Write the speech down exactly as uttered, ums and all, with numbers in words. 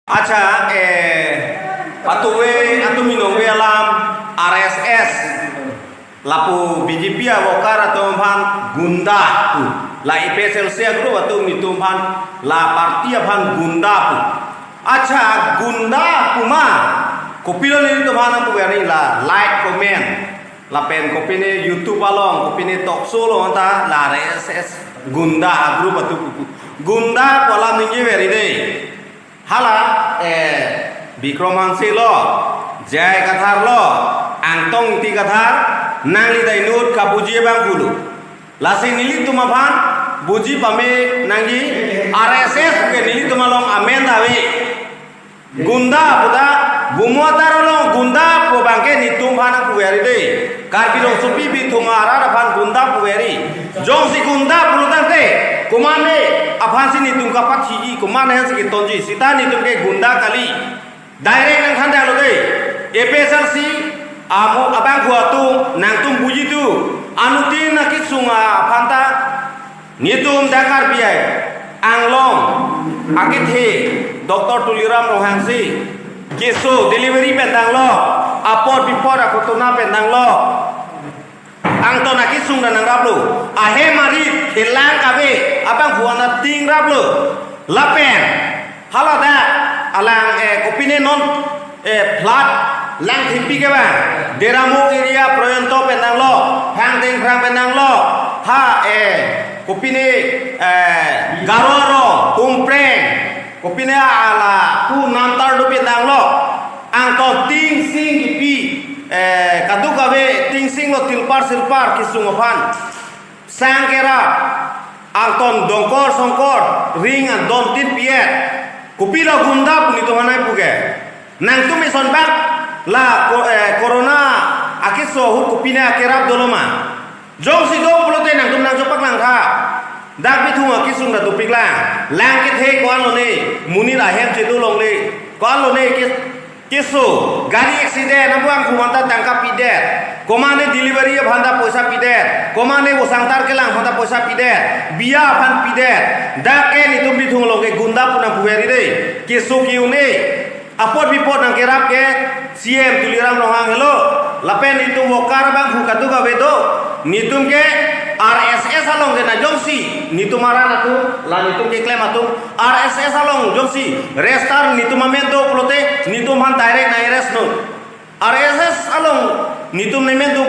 Accha, eh, patuve atum inong ve alam R S S. Lapu B J P a-worker atum aphan gunda pu. La A P H L C a-group atum nelitum aphan, la party aphan gunda pu. Accha, gunda pu ma? Kopilo nelitum aphan nangpuver nangji, la like, comment, lapen kopine YouTube along, kopine talk show along ta la R S S gunda a-group atum pu. Gunda pu alam ningjever dei. Hala, eh, Bikram Hanse lo, J I Kathar lo, Angtong Engti Kathar, nangli ta inut kabuji abang pulo. Lasi nelitum aphan buji pame nangji, R S S ke nelitum along amen ta ave. Gunda pu ta, Bhumio Atar along gunda pu abang ke nelitum aphan nangpuver dei. Karbi Rongsopi Bithung arat aphan gunda puver. Jongsi gunda pulo tangte, komatne aphansi nelitum kapathiji, komatne aphansi ketonji, seta nelitum ke gunda kali. Direct nangthan damlo dei. A P H L C amo abangphu atum nangtum buji tu. Anuttin akesung aphan ta nelitum dak Karbi Anglong akethe Doctor Tuliram Ronghang si keso delivery pen tanglo, apor bipor akotona pen tanglo. Angton akesung ta nangraplo. Ahem arit thelang kave abangphu an ta tingraplo. Lapen hala dak alang, eh, kopine non, eh, flood lang thimpi ke ba, Deramuk area porjonto pen tanglo, Phangdeng phrang pen tanglo, ha, eh, kopine, eh, Garo Arong, Pumpreng, kopine hala pu Namtar do pen tanglo. Angton tingsing kipi, eh, kadokave tingsing lo, tilpar silpar kesung aphan sang kerap, angton dongkor songkor ring an don tin piet. Kopilo gunda pu nelitum aphan nangpu ke? Nangtum eson bak la ko-, eh, corona akeso ahut kopine akerap dolo ma? Jongsi do pulote nangtum nangchopak lang tha. Dak Bithung akesung ta dopik lang. Lang kethe ko-an lone, monit ahem chedo longle ko-an lone ke, keso, gari accident, abangphu aphan ta tangka pidet. Komatne delivery aphan ta poisa pidet. Komatne bosang tar kelang aphan ta poisa pidet. Biya aphan pidet. Dak ke nelitum Bithung along ke gunda pu nangpuver dei. Keso ke-un-e. Apor bipor nangkerap ke C M Tuliram Ronghang helo. Lapen nelitum worker abangphu kadokave do. Nelitum ke R S S along ke na jongsi nelitum arat atum, la nelitum keklem atum, R S S along jongsi register nelitum amen do pulote nelitum aphan direct nang-arrest non. R S S along nelitum nemen do